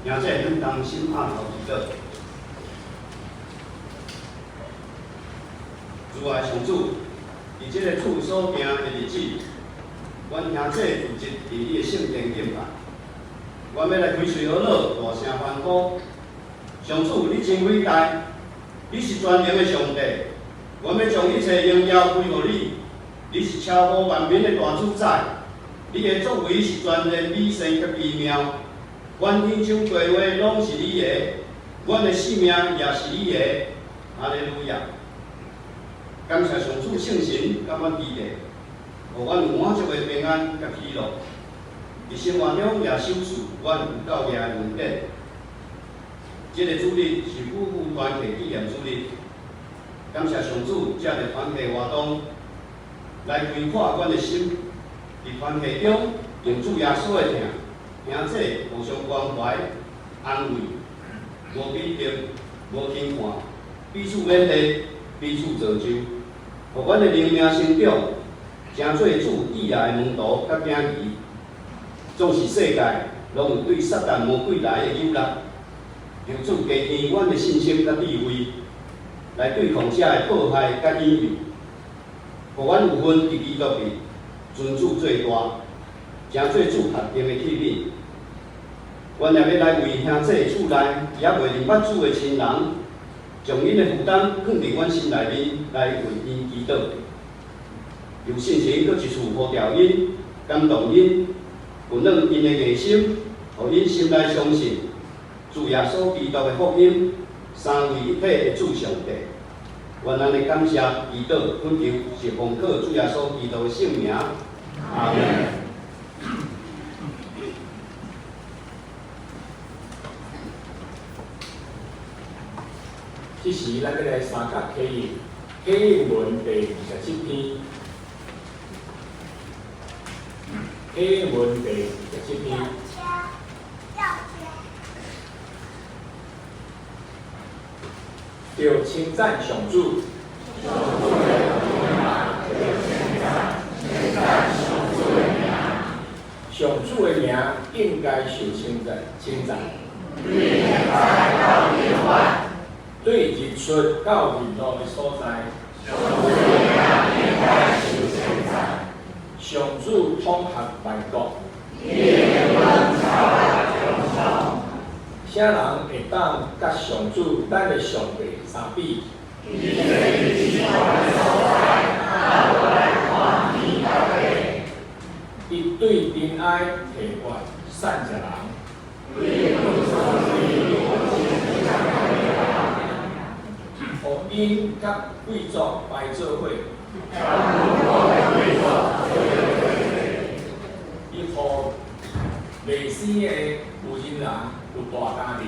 兄弟咱同心阿头祈禱。主愛上主，佇這个主所定的日子，阮兄弟聚集佇你的聖殿敬拜。阮欲來開喙呵咾，大聲歡呼。上主，你真偉大，你是全能的上帝。阮欲將一切榮耀歸予你。你是超乎萬民的大主宰，你的作為是全然美善佮奇妙。阮天頂計劃攏是你的，阮的性命也是你的。哈利路亞！感謝上主聖神佮阮佇咧，予阮有滿足的平安佮喜樂。佇生活中也賞賜阮有夠額的恩典。這个主日是夫婦團契紀念主日，感謝上主藉著團契活動來開闊阮的心，佇團契中用主耶穌的疼，兄弟互相關懷、安慰，無比較、無輕看，彼此勉勵、彼此造就，予阮的靈命成長，成做主喜愛的門徒佮囝兒。總是世界攏有對撒旦魔鬼來的誘惑，求主加添阮的信心佮智慧，來對抗這个迫害佮引誘，予阮有份佇基督裡尊主做大，成做主合用的器皿。阮也欲來為兄弟厝內猶未認捌主的親人，將𪜶的負擔放佇阮心內面，來為𪜶祈禱。求聖神閣一次呼召𪜶，感動𪜶，溫暖𪜶的硬心，予𪜶心內相信主耶穌基督的福音，三位一體的主上帝。阮按呢感謝祈禱，懇求是奉靠主耶穌基督的聖名。阿門。這時，咱欲來三甲啟應，啟應文第二十七篇，啟應文第二十七篇。著稱讚上主。上主的名應該受稱讚，稱讚。對日出到日落的所在。上主統轄萬國。啥人會當佮上主咱的上帝相比？伊對塵埃提拔散食人。予𪜶佮貴族排做伙。伊予未生的婦人人有大家庭。